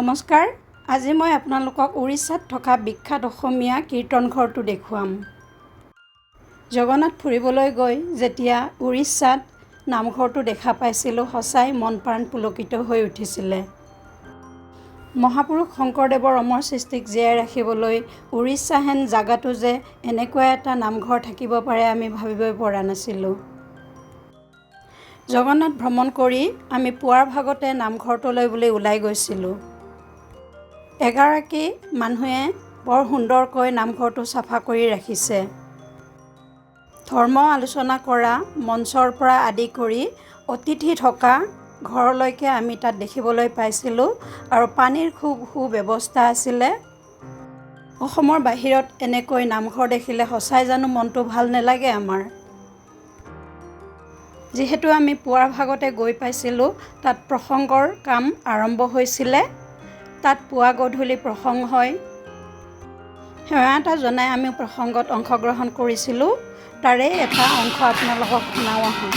নমস্কাৰ, আজি মই আপোনালোকক উৰিষ্যাত থকা বিখ্যাত অসমীয়া কীৰ্তন ঘৰটো দেখুৱাম। জগন্নাথ ফুৰিবলৈ গৈ যেতিয়া উৰিষ্যাত নামঘৰটো দেখা পাইছিলোঁ, সঁচাই মন প্ৰাণ পুলকিত হৈ উঠিছিলে। মহাপুৰুষ শংকৰদেৱৰ অমৰ সৃষ্টিক জীয়াই ৰাখিবলৈ উৰিষ্যা হেন জাগাতো যে এনেকুৱা এটা নামঘৰ থাকিব পাৰে, আমি ভাবিবই পৰা নাছিলোঁ। জগন্নাথ ভ্ৰমণ কৰি আমি পুৱাৰ ভাগতে নামঘৰটোলৈ বুলি ওলাই গৈছিলোঁ। এগৰাকী মানুহে বৰ সুন্দৰকৈ নামঘৰটো চাফা কৰি ৰাখিছে। ধৰ্ম আলোচনা কৰা মঞ্চৰ পৰা আদি কৰি অতিথি থকা ঘৰলৈকে আমি তাত দেখিবলৈ পাইছিলোঁ আৰু পানীৰ খুব সু-ব্যৱস্থা আছিলে। অসমৰ বাহিৰত এনেকৈ নামঘৰ দেখিলে সঁচাই জানো মনটো ভাল নালাগে আমাৰ? যিহেতু আমি পুৱাৰ ভাগতে গৈ পাইছিলোঁ, তাত প্ৰসংগৰ কাম আৰম্ভ হৈছিলে। তাত পুৱা গধূলি প্ৰসংগ হয়। সেৱা এটা জনাই আমি প্ৰসংগত অংশগ্ৰহণ কৰিছিলোঁ। তাৰে এটা অংশ আপোনালোকক শুনাওঁ আহোঁ।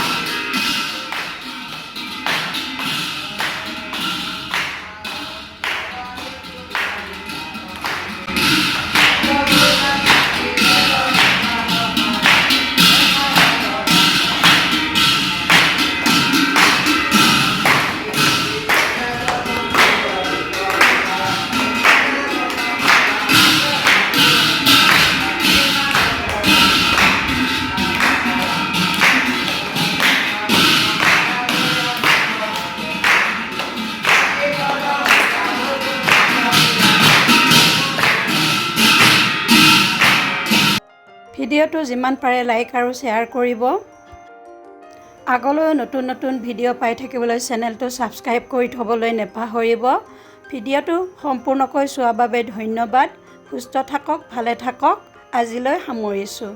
ভিডিঅ'টো যিমান পাৰে লাইক আৰু শ্বেয়াৰ কৰিব। আগলৈও নতুন নতুন ভিডিঅ' পাই থাকিবলৈ চেনেলটো ছাবস্ক্ৰাইব কৰি থ'বলৈ নেপাহৰিব। ভিডিঅ'টো সম্পূৰ্ণকৈ চোৱাৰ বাবে ধন্যবাদ। সুস্থ থাকক, ভালে থাকক। আজিলৈ সামৰিছোঁ।